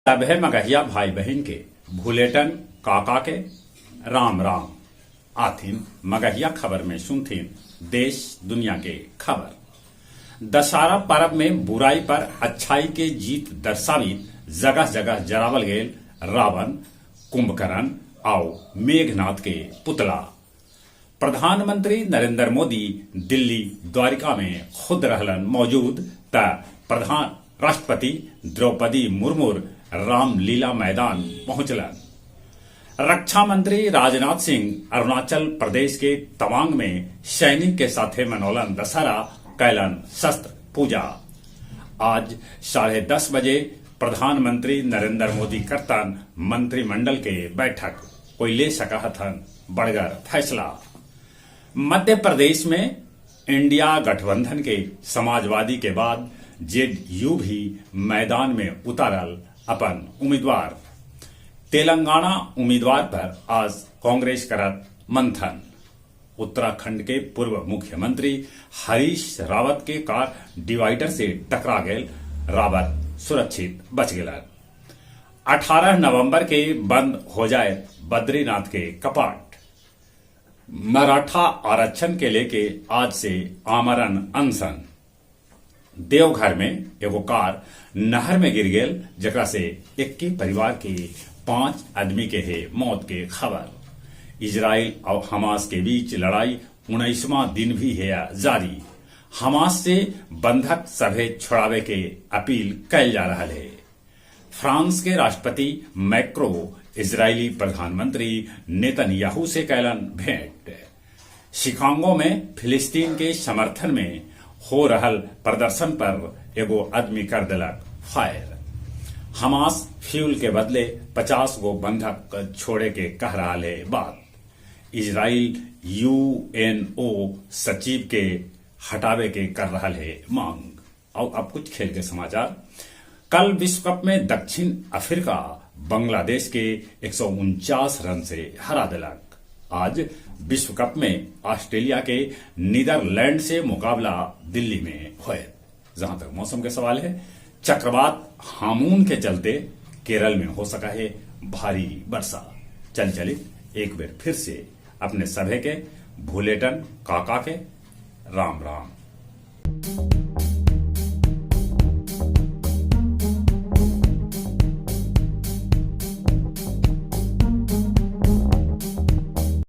सभे मगहिया भाई बहिन के भुलेटन काका के राम राम। आथिन मगहिया खबर में सुनथिन देश दुनिया के खबर। दशहरा परब में बुराई पर अच्छाई के जीत दर्शावित जगह-जगह जरावल गेल रावण, कुंभकर्ण आउ मेघनाथ के पुतला। प्रधानमंत्री नरेंद्र मोदी दिल्ली द्वारिका में खुद रहलन मौजूद त प्रधान राष्ट्रपति द्रौपदी मुर्मू रामलीला मैदान पहुंचलन। रक्षा मंत्री राजनाथ सिंह अरुणाचल प्रदेश के तवांग में सैनिक के साथे मनौलन दशहरा, कैलन शस्त्र पूजा। आज 10:30 बजे प्रधानमंत्री नरेंद्र मोदी करतन मंत्रिमंडल के बैठक, कोई ले सकऽ हथन बड़गर फैसला। मध्य प्रदेश में इंडिया गठबंधन के समाजवादी के बाद जेडीयू भी मैदान में उतारल अपन उम्मीदवार। तेलंगाना उम्मीदवार पर आज कांग्रेस करत मंथन। उत्तराखंड के पूर्व मुख्यमंत्री हरीश रावत के कार डिवाइडर से टकरा गेल, रावत सुरक्षित बच गेलन। 18 नवंबर के बंद हो जाए बद्रीनाथ के कपाट। मराठा आरक्षण के लेके आज से आमरण अनशन। देवघर में एगो कार नहर में गिर गेल, जेकरा से एक्के परिवार के 5 आदमी के हे मौत के खबर। इजराइल और हमास के बीच लड़ाई 19वां दिन भी है जारी। हमास से बंधक सभे छोड़ावे के अपील कैल जा रहा है। फ्रांस के राष्ट्रपति मैक्रो इजरायली प्रधानमंत्री नेतन्याहू से कैलन भेंट। शिकागो में फिलिस्तीन के समर्थन में हो रहल प्रदर्शन पर एगो आदमी कर देलक फायर। हमास फ्यूल के बदले 50 गो बंधक छोड़े के कह रहा है बात। इजराइल यूएनओ सचिव के हटावे के कर रहा है मांग। और अब कुछ खेल के समाचार। कल विश्व कप में दक्षिण अफ्रीका बांग्लादेश के 149 रन से हरा दिलक। आज विश्व कप में ऑस्ट्रेलिया के नीदरलैंड से मुकाबला दिल्ली में होयत। जहां तक मौसम के सवाल है, चक्रवात हामून के चलते केरल में हो सका है भारी वर्षा। चल चली एक बार फिर से अपने सभे के भूलेटन काका के राम राम।